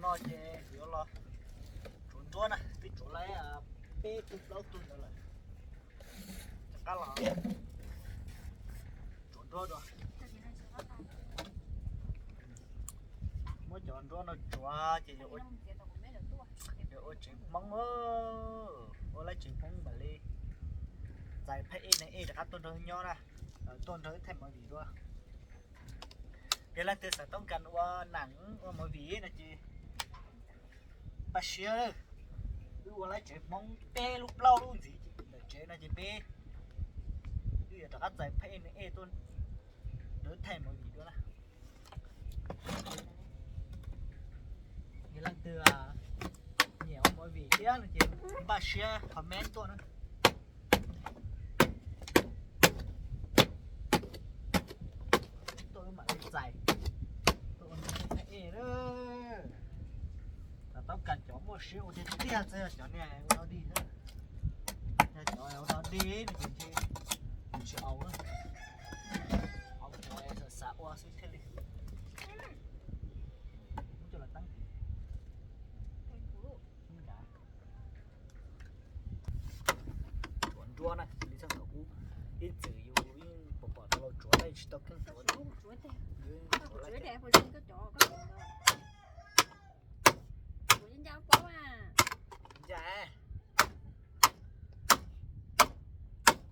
No ces kuv yuav los tsuav nruab na, twb tsuav lawm peb tug plaub tug ntawd lawm. Rov qab los tsuav nruab dua. Muab cov nruab no tsuav ces yuav ua tsev Hmoob, ua lawv tsev Hmoob mam li txais phab ej ne ej rov qab tuaj nrog nyob na, tuaj nrog thaij movie dua. Yog leej twg xav toob kas ua nam ua movie no ces npaj siab, wb ua lawv tsev Hmoob peb lub plaub lub ntxiv ntawm tsev no ces peb wb yuav rov qab txais phab ej ne ej tuaj nrog thaij movie dua na. Yog leej twg nyiam ua movie thiab no ces npaj siab comment tuaj na. Tuaj wb mam li txais, tuaj ua ej na. Xav toob kas cov muaj siab ua tiag tiag xwb yog cov niag ua dog dig xwb. Yog cov ua dog dig no ces ntshe tsis au, au cov xav ua xwb thiaj li. Muab coj los teeb. Tsuav nruab na, li txog thaum ub ib txwm yus yeej pom pom tau los tsuav tab sis tsis tau keej tsuav. Ncaj,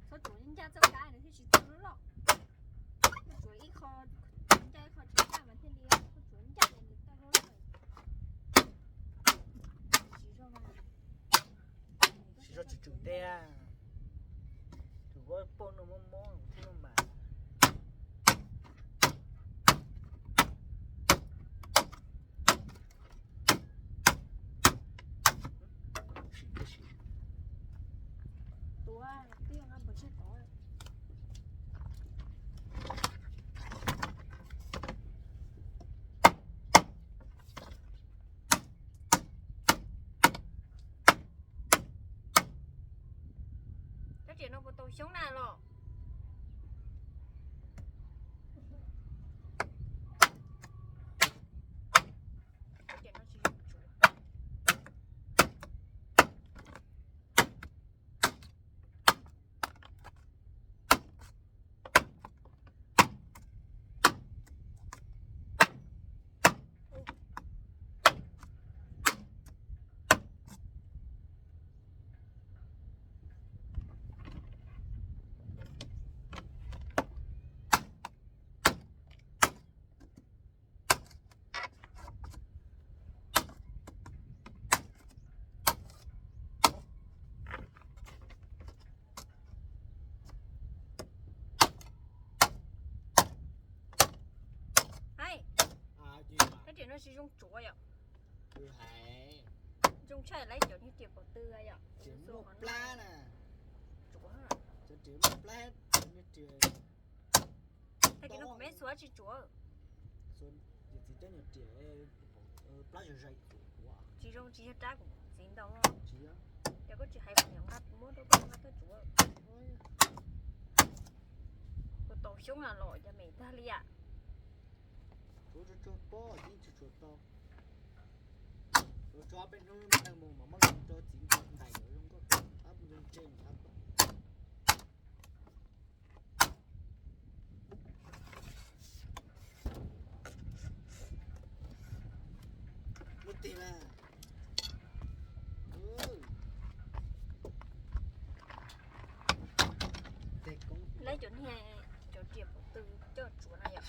txhob tsuav ncaj txoj kab nws thiaj tsis tau loj loj. Koj tsuav ib qho ncaj ib qho tsis ncaj mas thiaj li, koj tsuav ncaj ces nws tau loj loj. Tsis zoo, tsis zoo tsum tsum tej. Tus huab pauj no mob mob thiab no mas. Tuav twb yog nqa npawg tseg tod. Kab riam no puas tau xyoob na los? Hais, kab riam no tsis zoo tsuav yom? Zoo tshaj lawv cov niag riam paum tw yom? Tsuav. Tag kis no kuv meb xuav tsis tsuav. Tsis zoo, tsis yog rab kuv txiv ntau. Ces koj tsis hais kuv niam nqa muab rau koj nqa tuaj tsuav. Kuv tau xyoob na los cas me tag li am. Tsuav tsuag pob yeej tsuag tsuag tau. Tsuav tsuag peb hnub neej mus mas muab los rau txiv ntais zoo nkauj, ab zoo ntsej ab. Muab tig mas. Lawv cov niag cov riam paum tw coj tsuav na yom.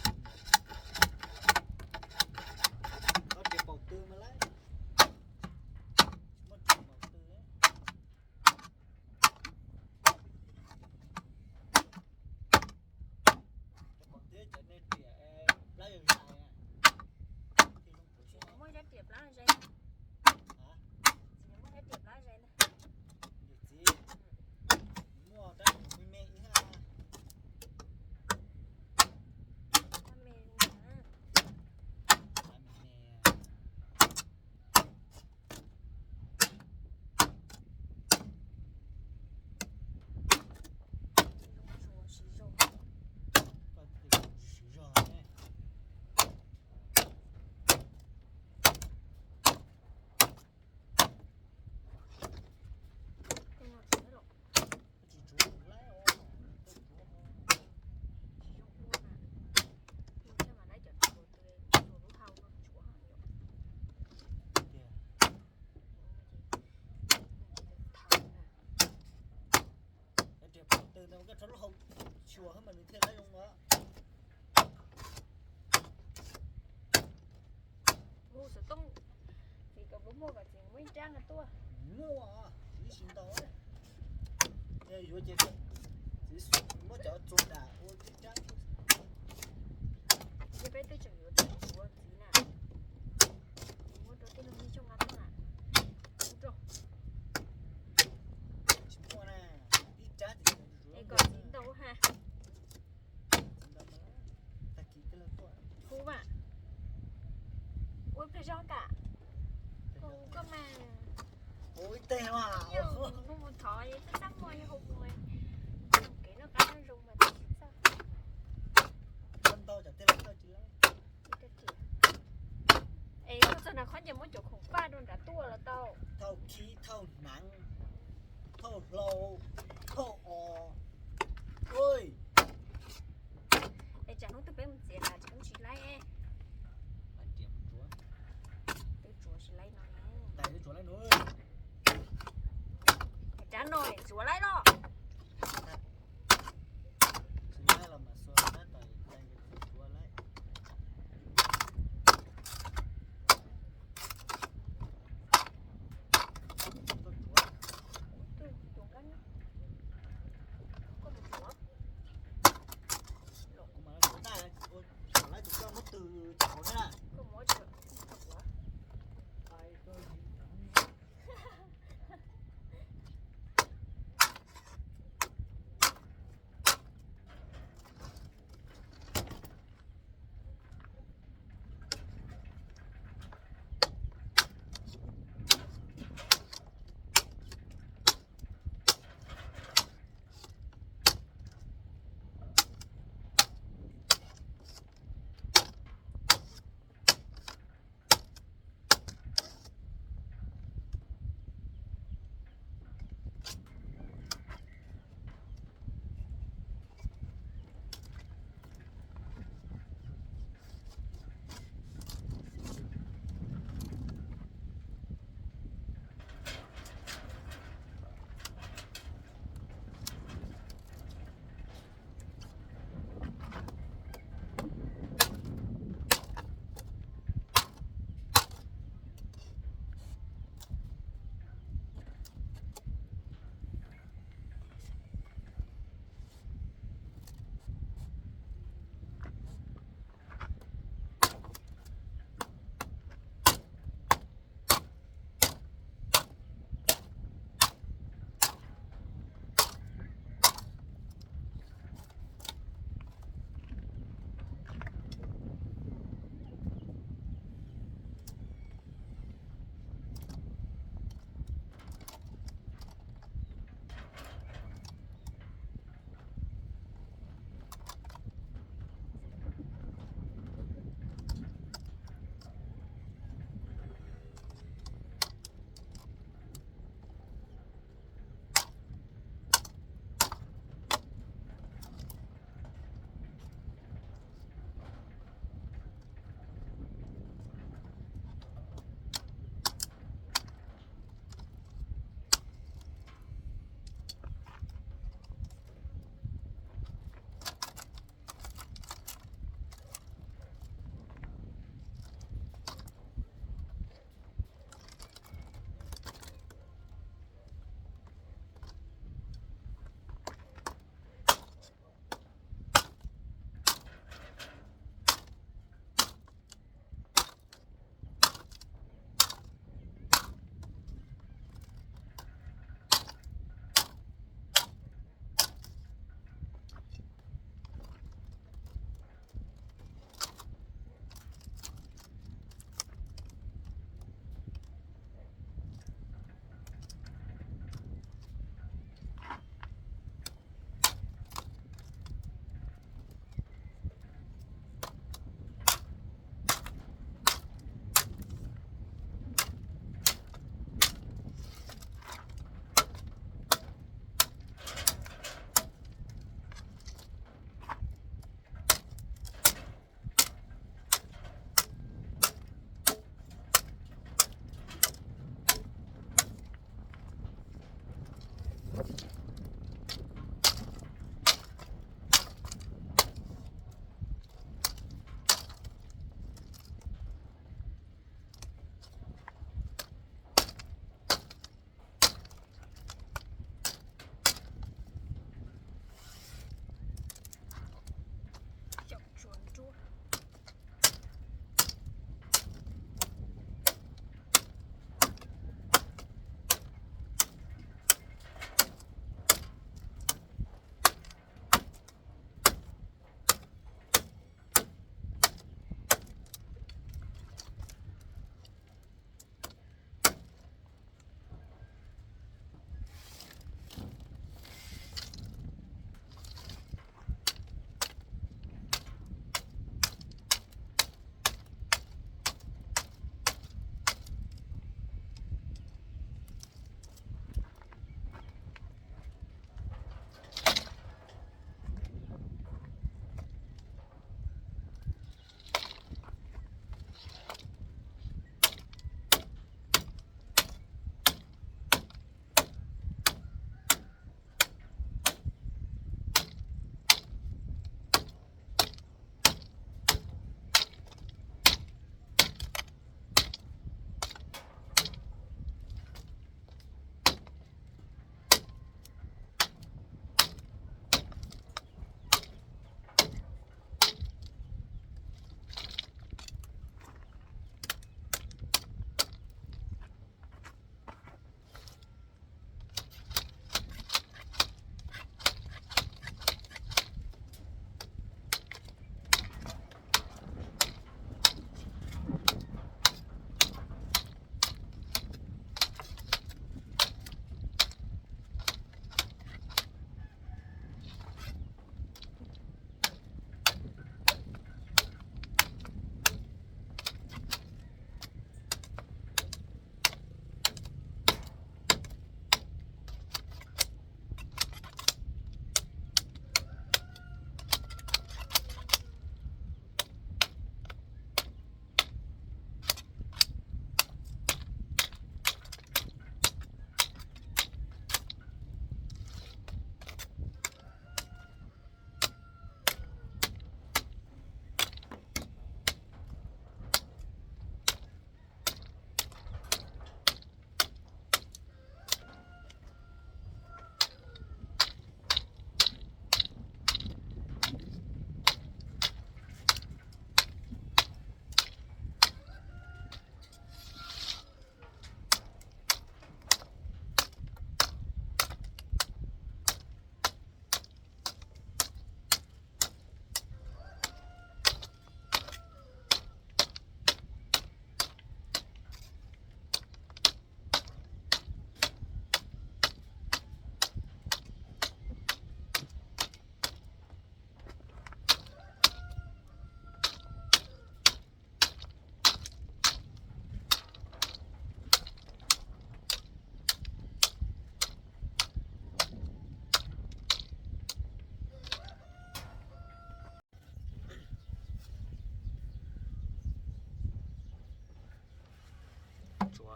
Cov riam paum tw mas lawv tsis muaj riam paum tw. Cov paum tw cov niag riam plab zais. Muaj ib rab riam plab zais. Muaj ib rab riam plab zais ntag. Yus txiv, muaj rab me me ib hab. Siv zog ne. Rau lub hauv xyuas mas nws thiaj lab zoo os. Hu xov tooj txiv kom pluas muaj kom txiv muab ib rab no tuaj. Muaj, txiv tsis ntau. Yuav ces txiv muab cov txuas dam ua ib rab. Yog peb twb tseem yuav rau txiv na. Muab rau tej niag xyoo no tuaj na. Tsis muaj na, ib rab txiv. Es kom txiv ntau ha. Tag kis tej lawv tuaj. Hu mas. Ua ib pliag zog kam. Hu koj mas. Hu ib teg mas. Yog mus mus thov es twb xab muag yog hu mus. Kev noj qab noj zoo mas tsis txawj. Ntau cov tej lawv tuaj tsis lab. Es tuaj txog nram qhov ces muab cov khoom faj rau nrad tuaj los tau. Thauj khib, thauj hneev, thauj hlau, thauj os. Es tsam hnub twg peb mus txiav nrad tsis poob tsis laib. Twb tsuav tsis laib no. Twb tsuav laib no. Rab no tsuav laib los. Tsis laib los mas xuas tab tom tsuav laib. Kuv mas tsuav na, tsuav laib tus koj muab tws tsaus na.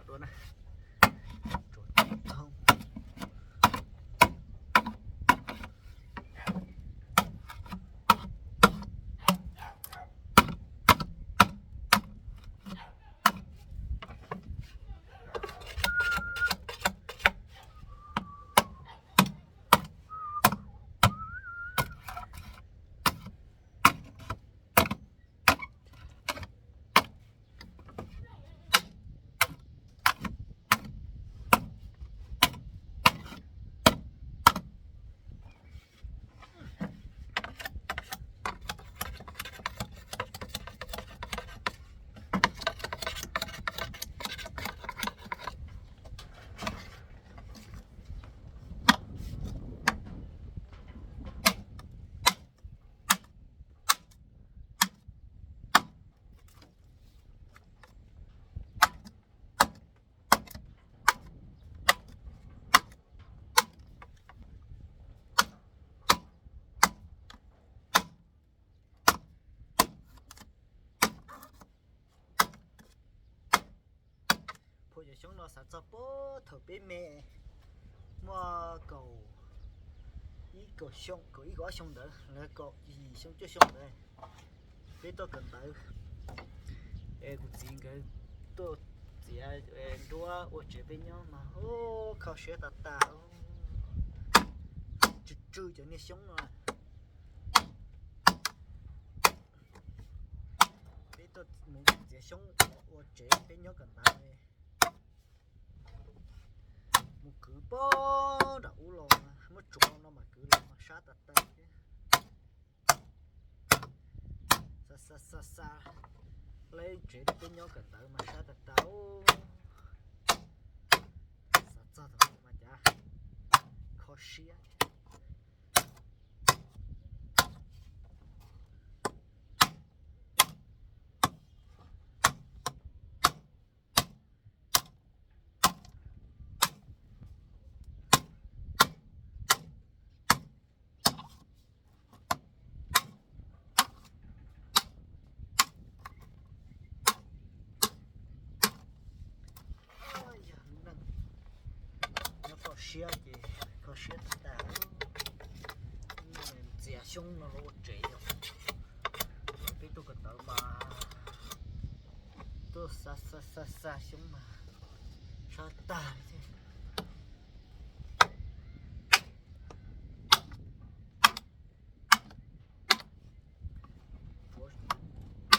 Dua na. Phua cov xyoob no xav txog puag thaum peb me, muaj kaum ib kaum xyoo, kaum ib kaum ob xyoo ntawd los kaum yim xyoo cuaj xyoo ntawd, peb tuaj kawm ntawv es kuv txiv nkawd tuaj txiav nruab ua tsev peb nyob mas kho siab tas tas. Tsw tsw cov niag xyoob no. Peb tuaj mus txiav xyoob ua tsev peb nyob kawm ntawv. Mus kwv puag nram ub los, muab tsuav no mas kwv los mas sab tas tas thiab. Xa xa xa xa, leb tsev rau peb nyob kawm ntawv mas sab tas tas. Xav txog thaum ntawd mas cas kho siab. Nyob toj siab ces kho siab tas tas. Txiav xyoob no los ua tsev os. Peb tuaj kawm ntawv mas tuaj xa xa xa xa xyoob mas sab tag li thiab.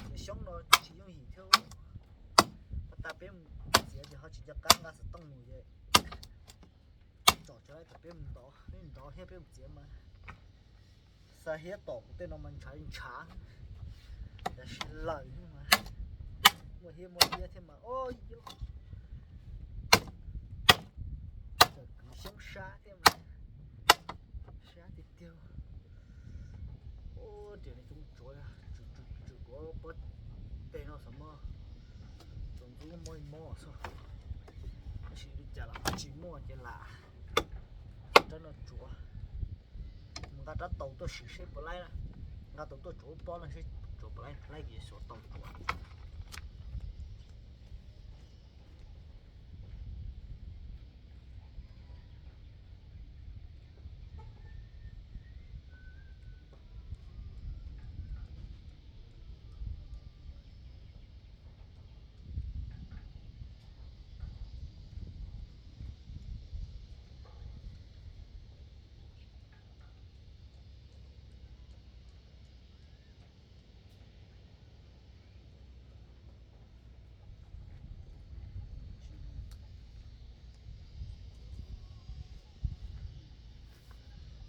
Txiav xyoob no tsis yooj yim thiab. Pas tas peb mus txiav ces ho tsis nco qab nqa xov tooj mus es tsom tso thaum peb mus ntov, peb mus ntov thiab peb mus txiav mas xa hiab tom kuv tej no mas ntshav ntshav, tam sim lawm mas muaj hiab muaj hiab thiab mas o yo, txawm kwv xyoob sab thiab mas sab tiag tiag. Ua tias nws coob tsuav, tsw tsw kuv pob teg no xwb mas txaus ntxub mob mob xwb. Tab sis li cas los tsis muaj ces lam rab no tsuav. Mus nqa rab taus tuaj sim seb puas laib na. Nqa taus tuaj tsuav pob no seb tsuav puas laib, laib ces xuas taus tsuav.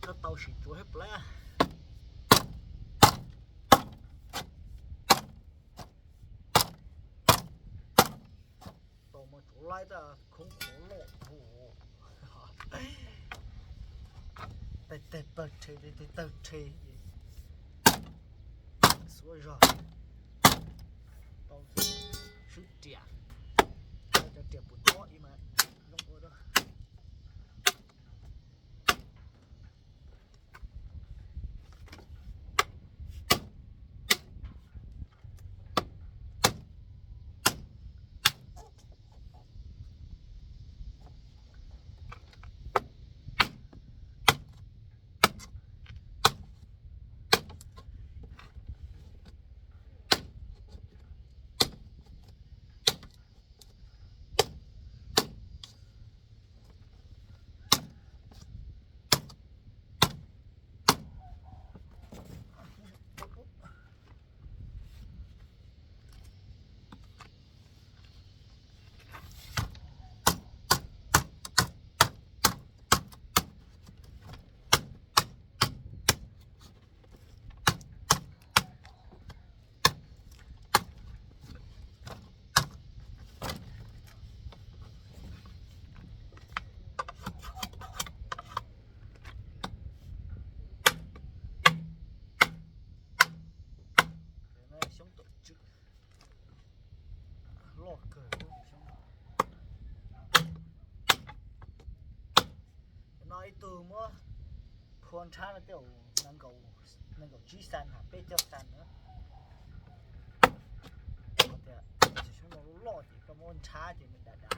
Rab taus sim tsuav thiab plab. Taus mas tsuav laib tas khoob khuav loj. Tej teg pawg rhe, tej teg tawg rhe, xuab zog, tau swb riam, cov riam puas dob ib mas zoo ua. Cov no ib tug muab phua ntshab no tej zaum nees nkaum tsib xas hos peb caug xas na. Tias xyoob no loj loj ces koj muab ntshab ces nws dav dav.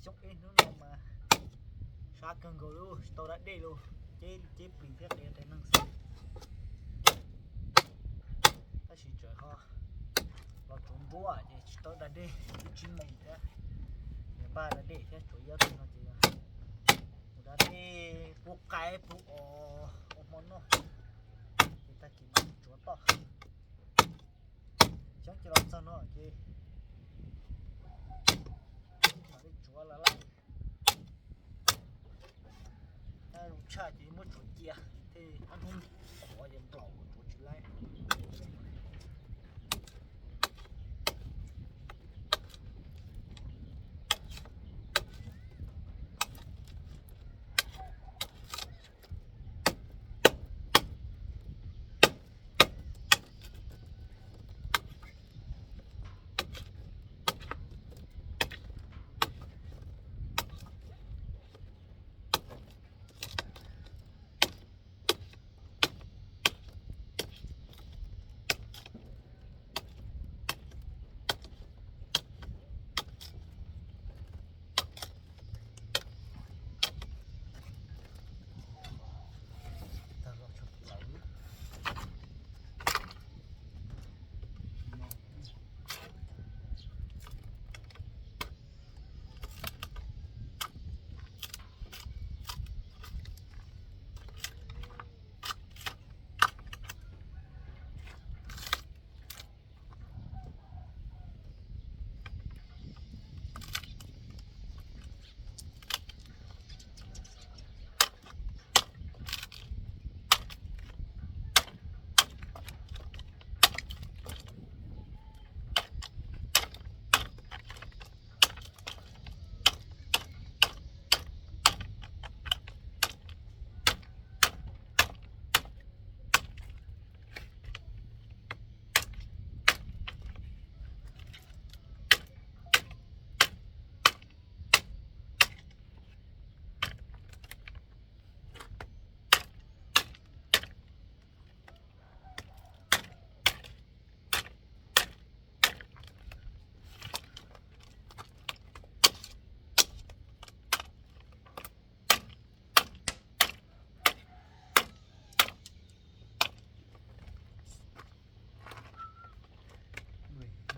Xyoob ib hnub no mas sab kawg nkaus li, tsis tau da dej li, ceb ceb plis thiab qias qias neeg xwb. Tab sis tseem ho los tsuav nruab ces tsis tau da dej, ib tsib moos thiab, npaj da dej thiab tsuav yab tug no ces mus da dej pub qaib pub os ua hmo noj, ces tag kis mam li tsuav toj. Xyoob cia los txog no ces mam li tsuav lawm lauj. Zoo tshaj ces muab tsuav cia, tej ob hnub qhuav ces nplaum tsuav tsis laib.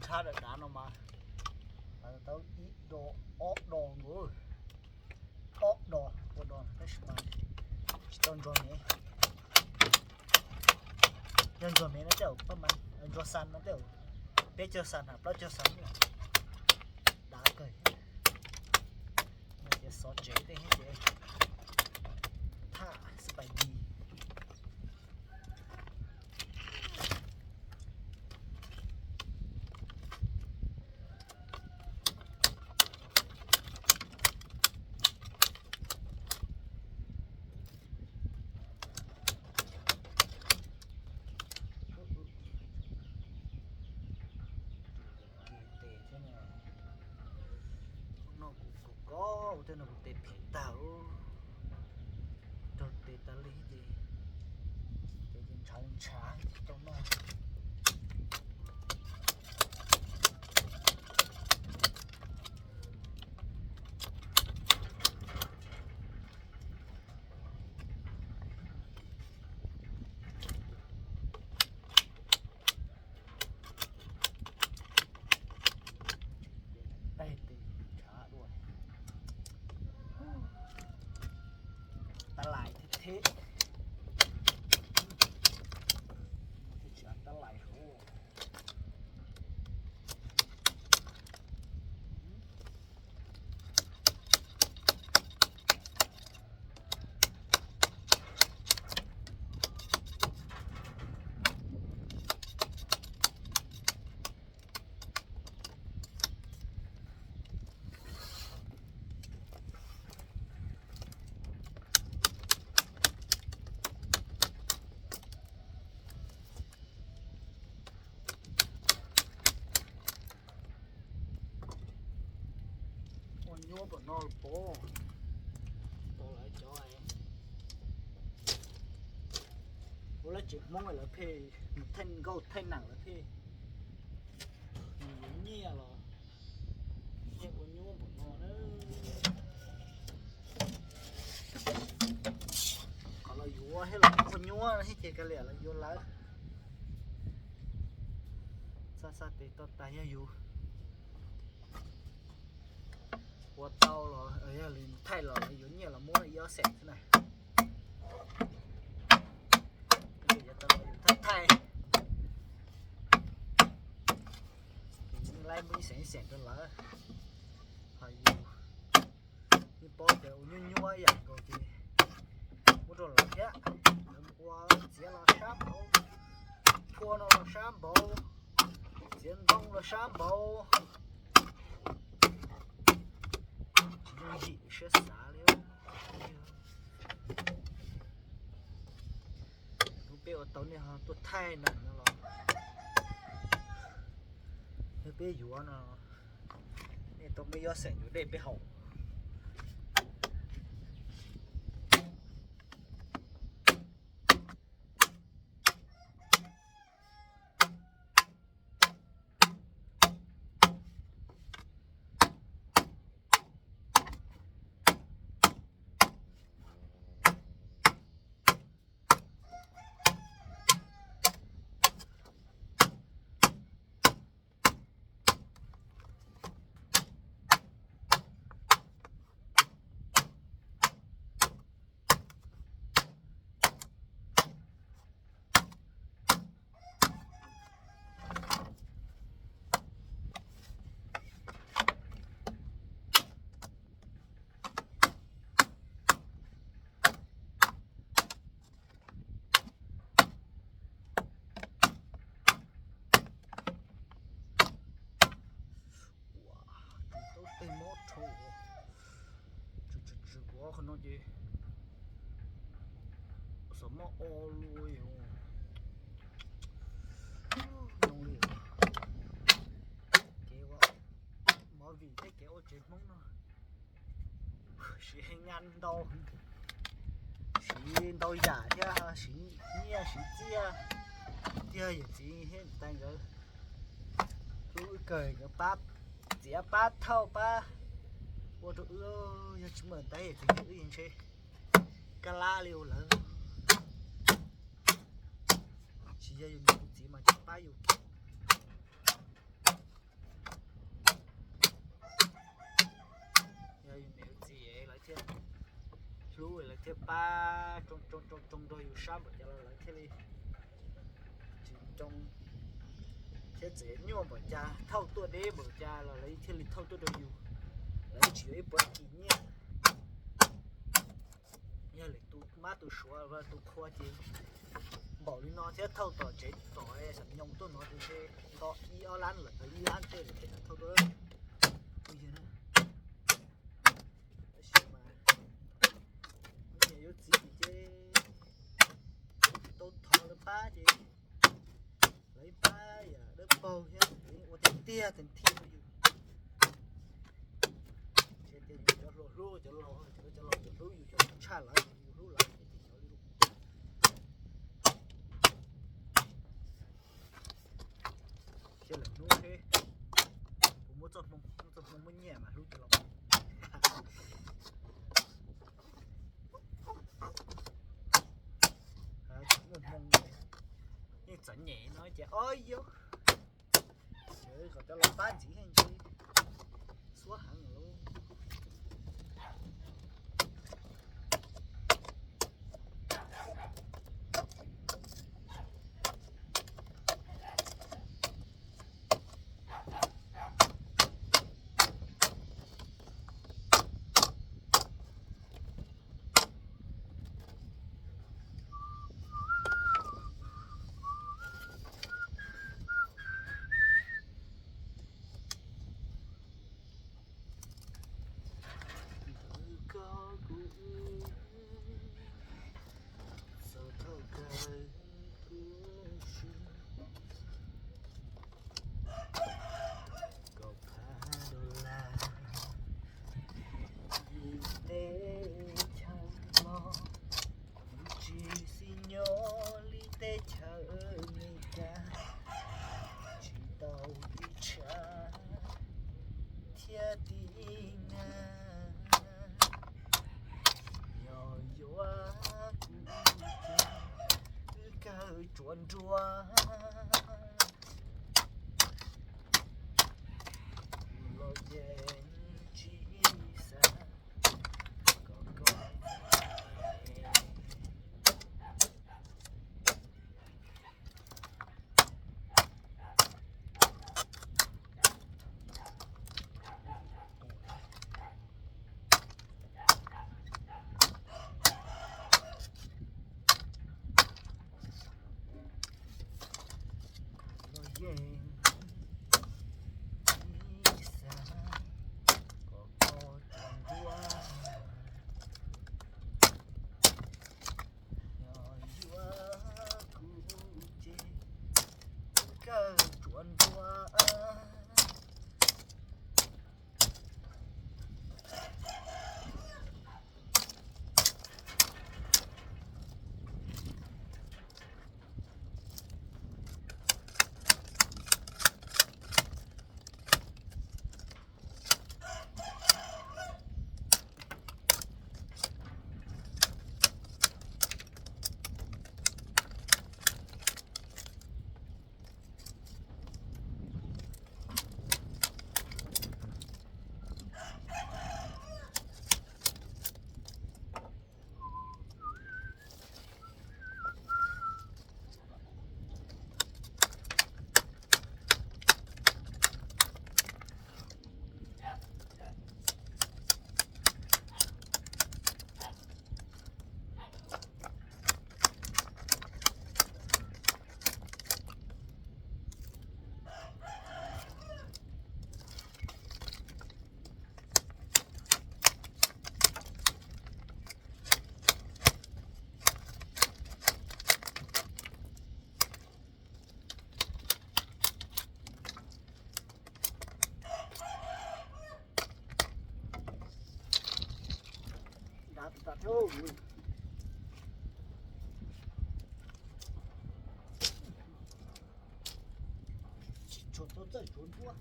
Ntshab dav dav no mas lawv tau ib dos ob dos nkaus, ob dos ua dos tab sis mas tsis tau ntsuag me. Yog ntsuag me no tej zaum, ntsuag xas no tej zaum peb caug xas hos plaub caug xas, dav kawg. Tias xov tsev tej ces thaj xpais dis. Tes thiab no, no kuv kov kov ua tej no kuv tes phiv tag, raug tes tas li ces, ces ntshav ntshav tau noj. Tab lais thiab, tab lais hauv. Nyuaj npaum no los pov. Tau lawv cov ua lab tsev Hmoob lawv pheej mus thaij nkauj thaij nam lawv pheej mus yuav nyiaj los yeej ua nyuaj npaum no na. Qhov los yuav thiab los ua nyuaj thiab ces kav liam los yuav lawv. Xa xa tes tau tas yog yus ua tau los yog li thaij los lawv yuav nyiaj los muab ib ob xees xwb na. Thaij thaij ces yeej laib muab ib xees ib xees rau lawv. Ho yus yeej paub tias ua nyuaj nyuaj ib yam nkaus ces muab rau lawv thiab. Lawv mus ua txiav los sab npaum, phua no los sab npaum, txiav ntoo los sab npaum. Tsis yooj yim siab xav li. Hnub peb ua tau nej ho tuaj thaij nam no los, hnub peb yuav no, nej tau muab ib ob xees yuav dej peb haus. Ua, tsis tau tej mob rhau, tsis tsis tsis ua qhov no ces xav mob o luaj yom. Zoo li kev ua movie thiab kev ua tsev Hmoob no siv heej nyaj ntau, siv ntau yam thiab siv nyiaj siv txiaj. Tiag yawm txiv thiab niam tais nkawd hlub wb kawg, nkawd pab txiav pab thauj pab ua rau wb. Yog tsis muaj niam tais yawm txiv wb yeej ntshe kab lab li ua lawv. Tsis yog yus niam yus txiv mas tsis pab yus. Yog yus niam yus txiv lawv thiaj hlub, lawv thiaj pab tsoo tsoo tsoo tsoo rau yus sab npaum cas los lawv thiaj li tsis tsoo, thiab txawm nyuaj npaum cas, thauj tuaj deb npaum cas los lawv thiaj li thauj tuaj rau yus. Lawv tsis yuav ib puas kis nyiaj. Yog lwm tus mab tus suav tus qhua ces npaum li no thiab thauj tom tsev tom xam nyoos tuaj no ces nto ib ob lab lawm, ib lab tej lawm thiaj thauj tuaj. Kuj yog na. Tab sis mas yus niam yus txiv ces tsis tau thov lawv pab ces lawv pab yam dawb paug thiab ua tiag tiag tes thiaj rau yus. Ces tias yus cov hluas hlub cov laus, cov laus cov hlub yus cov tshaj lawv, yus hlub lawv ces cov li lub. Cia lawm hnub seb puas muaj txoj hmoo, muaj txoj hmoo muaj nyiaj mas hlub cov laus. Tsis muaj hmoo, yeej txom nyem no ces o yau. Kom cov laus pab ntxiv heev ntshe xuab heev lawm. Tsis tshua txawj tsuav nruab,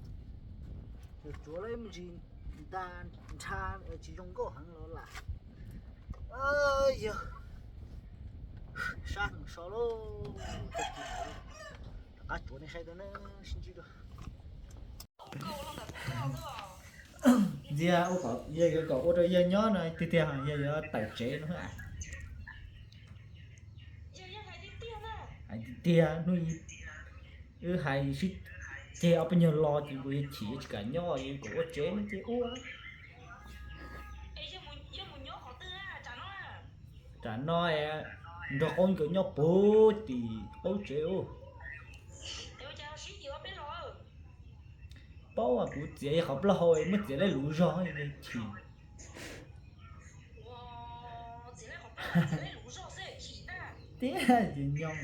yog tsuav lawm me ntsis nta nrha tsis zoo nkauj heev los lam. Yog sab heev so lauj, tag kis no rov qab tsuav nej saib dua na, sib ntsib dua. Ntxias, yog yuav kom ua rau yawg nyob no tiag tiag yog yuav tawm tsev no. Hais tiag tiag, hnub wb hais sib ceg ob peb nyuag lo ces kuv yuav chim yuav tsis kam nyob, yuav kom ua tsev no ces ua. Tam no nrog qaub nkawd nyob puag tim qaub tsev ub. Paub kuv txiav qhov plaub hau muab txiav lawm lub zog chim. Tiag ces nyob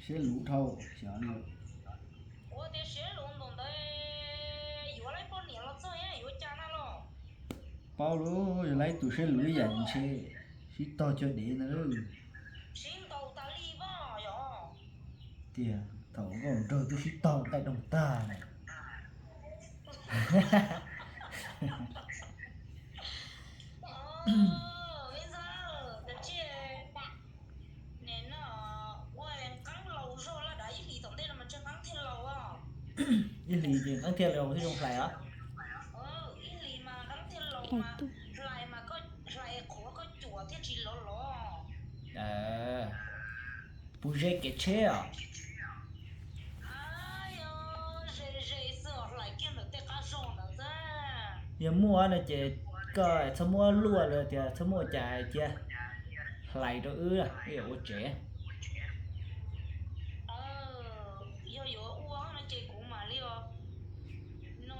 siab luv dhau xyov li. Paub lub yog laib tus siab luv ib yam ntshe sib tog cuag dev ntag. Tiag, thaum nkauj nraug twb sib tog ntaij doog tag. Ib hlis ces nqeeb thiaj li zoo hlais os. Puas ze kev tsheb os? Yog muaj no ces koj txhob muab luaj li tias txhob muaj cas cia, hlais rau wb, wb yuav ua tsev. Yog yuav ua no ces kuv mam li no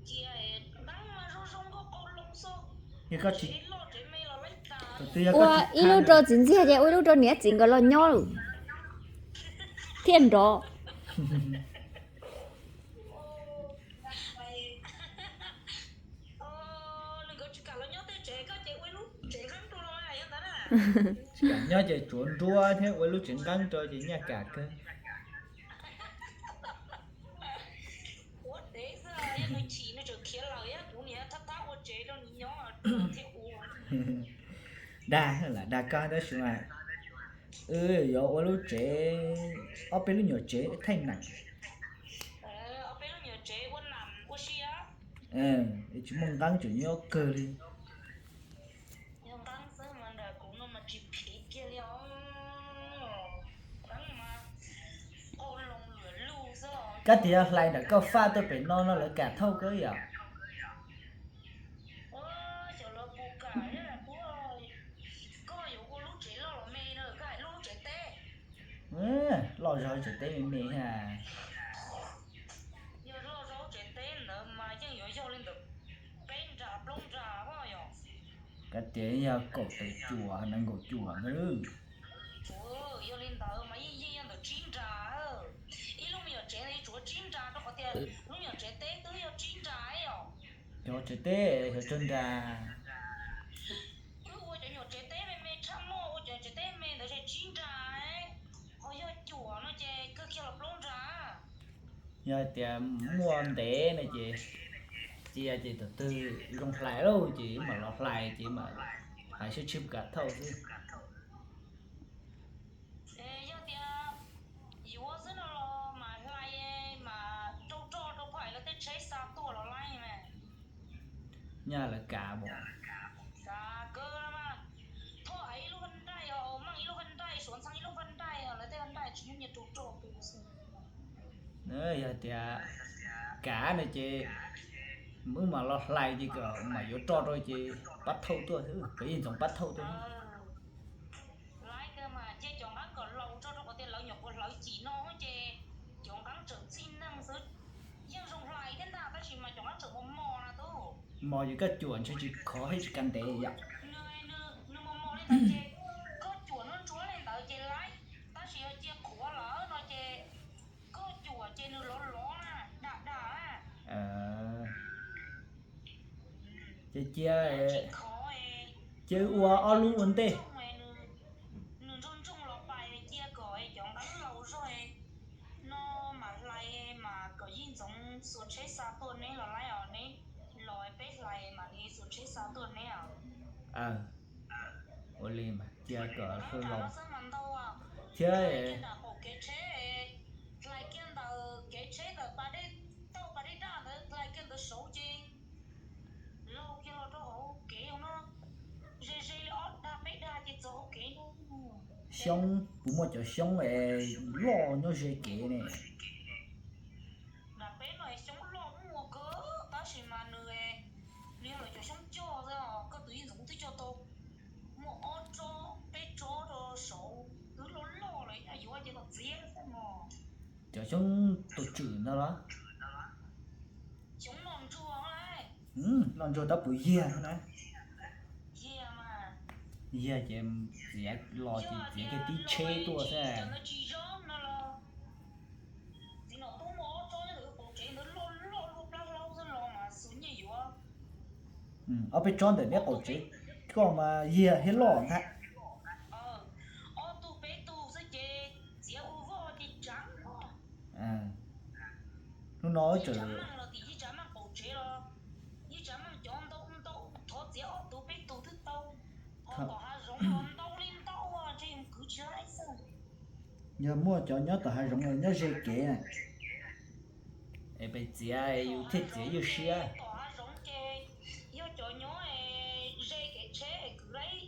cia, zoo zoo nkauj qau loo xwb. Yog koj tsis, ua ib lub rau txiv ntxiag ces ua ib lub rau niam txiv nkawd los nyob lawm thiaj nrov. Tsis kam nyob ces tsuav nruab thiab ua lub tsev nqeeb rau ces nyaj kam kawg. Dag lam dag koj tab sis mas wb yuav ua lub tsev, ob peb lub nyuam tsev thaij nam. Tsis muaj nqeeb tseem nyob kawg li. Kab tias yog hlais nram koj faj tuaj pem no no lawv kam thauj koj yom? Loj zog tsev teb me me ha. Kab tias yog kaum tawm cuam nees nkaum cuam ntawd. Cov tsev teb yog tsawg nra? Wb ua cov nyuam tsev teb me me tshaj muaj, ua cov tsev teb me ntawd tsib nra, ho yog cuam no ces kawg kiag los plaub nra. Yog tias muaj ntev no ces cia ces tus twg zoo hlais lauj ces mam los hlais ces mam hais sib tshib kam thauj xwb. Yog tias yuav xwb no los mas hlais mas rau roj rau phais lawv tej tsheb xa tuaj los laij mas. Nyaj lawv kav mas. Thoj ib lub vaj nraij, meej ib lub vaj nraij, Suav ntxhee ib lub vaj nraij, lawv tej vaj nraij tsis nyob nyias rau roj pem xwb. Yog tias kav no ces wb mam los hlais ces kom mam yuav roj rau ces pab thauj tuaj, kom yeej ntxoov pab thauj tuaj. Laiv kawg mas cia cov nqeeb kom laus tso rau qhov tias lawv nyuam qhuav hlawv cim no ces cov nqeeb tseem txij neeg xwb. Yeej zoo hlais thiab ntag tab sis mas cov nqeeb tseem mos mos na tub. Mos ces koj cuam ntshe tsis khov thiab tsis kav ntev yom. Nws mos mos li ntawd ces koj cuam nruab ntsuab li ntawd ces laiv, tab sis yog cia qhuav lawm no ces koj cuam ces nws lov lov na, dag dag na. Ces cia, cia wb ua ob lub ua ntej. Nws ntsoog ntsoog los pais cia kom cov nqeeb laus zog no mam hlais, mas kom Yij Ntxoov xuas tsheb xa tuaj neb los laib os, neb los peb hlais mam li xuas tsheb xa tuaj neb os. Ua li mas cia kom Hluas Laus thiab. Hlais kiag ntawm qaum kev tsheb, hlais kiag ntawm kev tsheb ntawm pas dej tauj pas dej daj ntawd, hlais kiag ntawd saud ces laug kiag los rau hauv kev no, ze ze li ob dag peb dag ces txog hauv kev no. Xyoob, puas muaj cov xyoob es loj nyob ze kev ne? Nram peb no xyoob loj muaj kawg tab sis mas nws, nws yog lawv cov xyoob cog xwb os. Koj tus Yij Ntxoov twb cog tau muaj ob tsob peb tsob rau saud twb loj loj lawm, yuav ces los txiav xwb mog. Cov xyoob tus tswm ntawd los? Xyoob noj ntsuag, noj ntsuag tab puas yiag na? Yiag ces txiav los ces txiav kiag tib tsheb tuaj xwb. Txiv nom tub muaj ob tsob nyob ntawm qaum tsev ntawd loj loj luaj plab hlaub xwb los mas xus nyiaj yuav. Ob peb tsob ntawm neb qaum tsev koj mas yiag thiab loj ntag. Ob tug peb tug xwb ces txiav ua voj ces tsaav. Hnub no tseem, Yij Tsav Meej los tim Yij Tsav Meej qaum tsev los, Yij Tsav Meej cov ntau ntau, thov txiav ob tug peb tug twb tau. Ho tom hav zoov los ntau li ntau ntshe yus kwv tsis laib xwb. Yog muaj cov nyob tom hav zoov los nyob ze kev na. Es pes txiav yus thiaj txiav ywj siab. Tom hav zoov ces yog cov nyob ze kev tsheb es kwv laib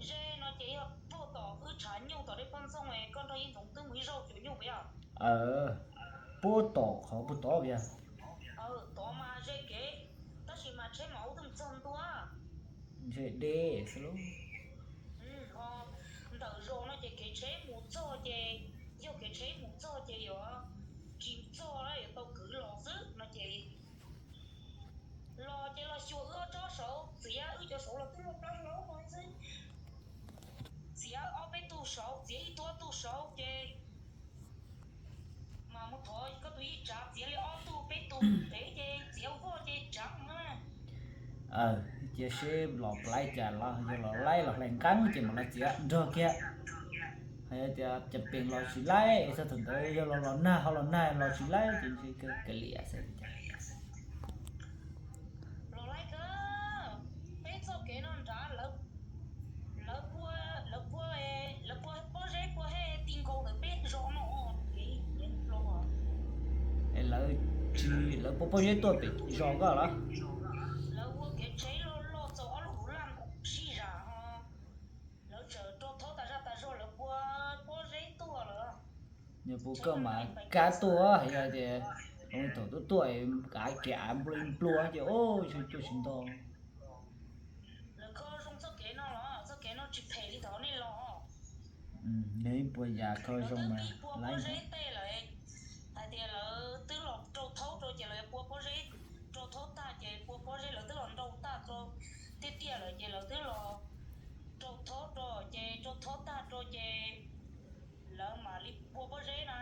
ze no ces yog puag tom wb tshav nyuj tom dej Paj Ntxoog es koj nrog Yij Ntxoov twb mus ib zaug cuam nyuj pem os. Puag tom qhov puag tod pem. Tod mas ze kev, tab sis mas tsheb mas ub twb txog ntua. Ze deb xwb lauj. Ntawm zos no ces kev tsheb mus txog ces, yog kev tsheb mus txog ces yuav tsis txog, yuav tau kwv los xwb no ces los ces los xyuas wb ob tsob saud, txiav wb cov saud los twb muaj plab hlaub no xwb. Txiav ob peb tug saud, txiav ib tug ob tug saud ces mas mus thov koj tus Yij Tsav txiav li ob tug peb tug pem ces txiav voj ces tsaav na. Cia seb los puas laib cas los, yog los laib los hlais nqeeb ces mam los txiav nrog kiag. Hais tias cas pees los tsis laib, txog thaum ntawd yog los los nag ho los nag los tsis laib ces ntshe kav liam xwb. Los laib kawg, peb txoj kev no nrad lawv, lawv pua, lawv pua, lawv pua pob zeb pua hej ti nkaus ntawm peb zos no. Es lawv tsis, lawv pua pob zeb tuaj pem zos koj los? Lawv ua kev tsheb loj loj txaus ob lub duv laj sib zam ho lawv txawm rau thaub tas zaj tas zog lawv pua pob zeb tuaj lawm. Yog pua koj mas kab tuaj, yog tias thaum tuaj tuaj av kev av nplua nplua ces ua cuag tsis nto. Lawv kho zoo txoj kev no los? Txoj kev no tsis phem li thaum nej los. Yog ib puas yam kho zoo mas lawv pua pob zeb tej lawm, hais tias lawv twb los rau thaub rau ces lawv pua pob zeb rau thaub tag ces pua pob zeb lawv twb los nrau tag rau tiaj tiaj lawm ces lawv twb los rau thaub rau ces rau thaub tag rau ces lawv mam li pua pob zeb na.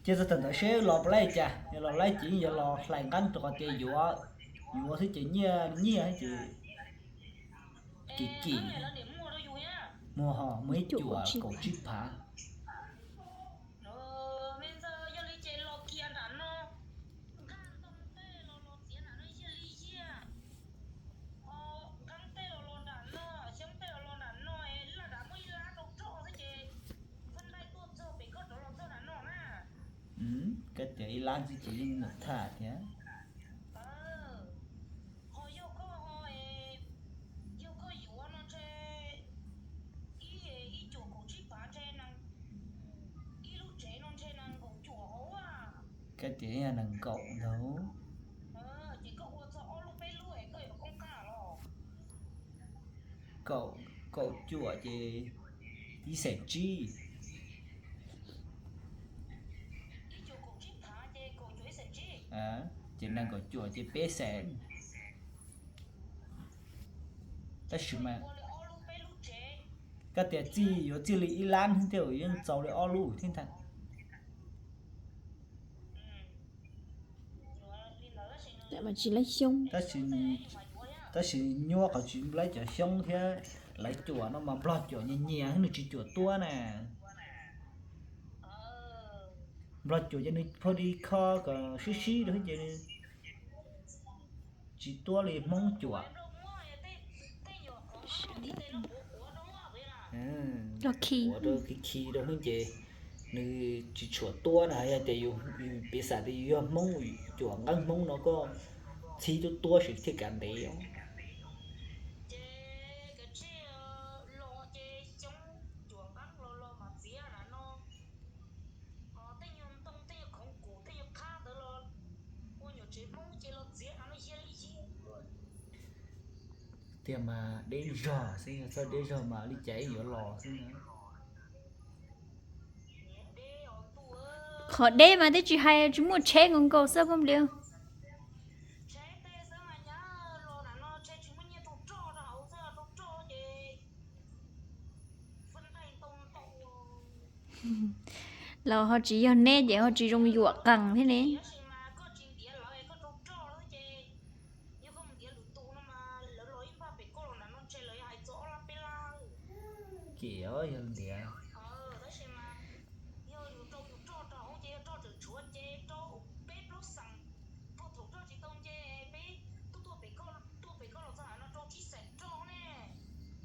Ces txog thaum ntawd seb los puas laib cas, yog los laib ces yog los hlais nqeeb rau qhov tias yuav, yuav xwb ces nyiaj nyiaj ces kim kim. Muag ho muaj ib cuam kaum tsib phav. Koj tias ib lab ntxiv ces yeej mus tham thiab. Koj tias yog nees nkaum ntag. Kaum, kaum cuam ces ib xees tsib. Ces nees nkaum cuam ces peb xees. Tab sis mas koj tias txij yuav txij li ib lab thiab yeej txaus li ob lub thiab ntag. Mas tsis laib xyoob. Tab sis nyuaj qhov tsis laib cov xyoob thiab. Lawv cuam no mas Nplog cuam nyias nyias, nws tsis cuam tuab na. Nplog cuam ces nws pha di kho kom sib sib rau ces nws tsis tuab li Hmoob cuam. Los khi. Ua rau khi khi rau Hmoob ces nws tsis tshua tuab na. Yog tias yus piv xam tias yus yog Hmoob, cuam nqeeb Hmoob no koj txhib tuab tuab sim thiaj kav ntev os. Tiag mas deb zog xwb, yog txhob deb zog mas li cas yeej yuav los xwb na. Qhov deb mas twb tsis hais, tsis muaj tsheb nkaus nkaus xwb Phooj Nplias. Los ho tsis yog neb ces ho tsis zoo yuam qees thiab ne. Ces yog ntiav.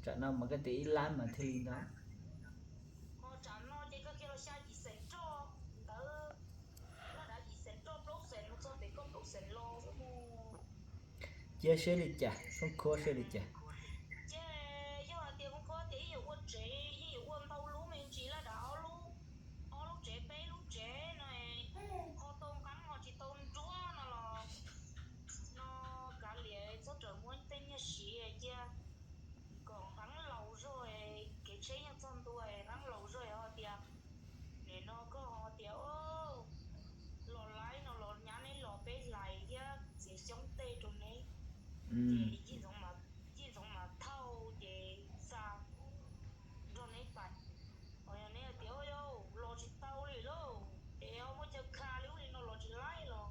Tsam no mas koj tias ib lab mas thiaj li ntau. Cia seb li cas, Koob Khuab seb li cas. Kav liam txhob rawm muab tej nyiaj siv cia kom nqeeb laus zog, kev tsheb yeej txog ntua nqeeb laus zog ho tias, nim no koj ho tias los laib no los nyab neb los peb hlais thiab txiav xyoob tej rau neb. Ces Yij Ntxoov mas thauj ces xa nrog neb pais. Ho yog neb tias los tsis tau li lauj, es ho muaj chaw kha li ub li no los tsis laib los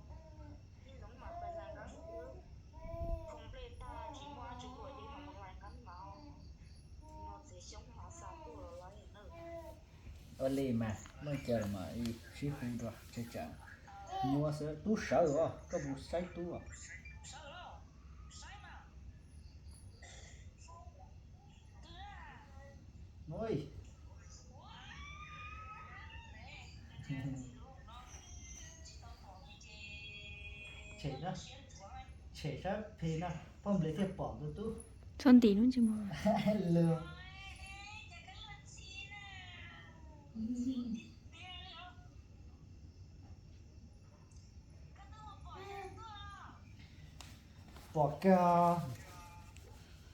Yij Ntxoov mas pais hlais nqeeb, khoom nplej tag tsis muaj dab tsi ua ces mam mus hlais nqeeb mas no txiav xyoob mas xa tuaj los laib na. Ua li mas muaj caw mas sib hu dua, tsam nyuaj xwb. Tub sawv os, koj mus saib tub os. Tshem na, tshem sab phem na, Phooj Nplias thiaj pom tus tub. Txhob ntim lub ntsej muag. Lwm. Pom kawg.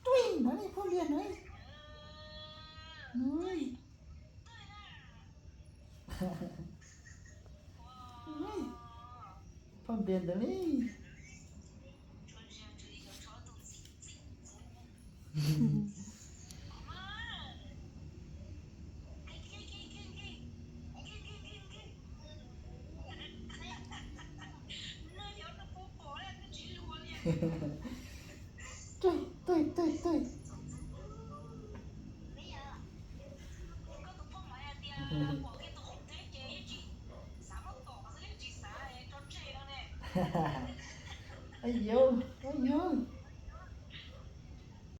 Tuj, no ne Phooj Nplias no. Phooj Nplias ntawd ne. Tuj, tuj, tuj, tuj. Ayo, ayo.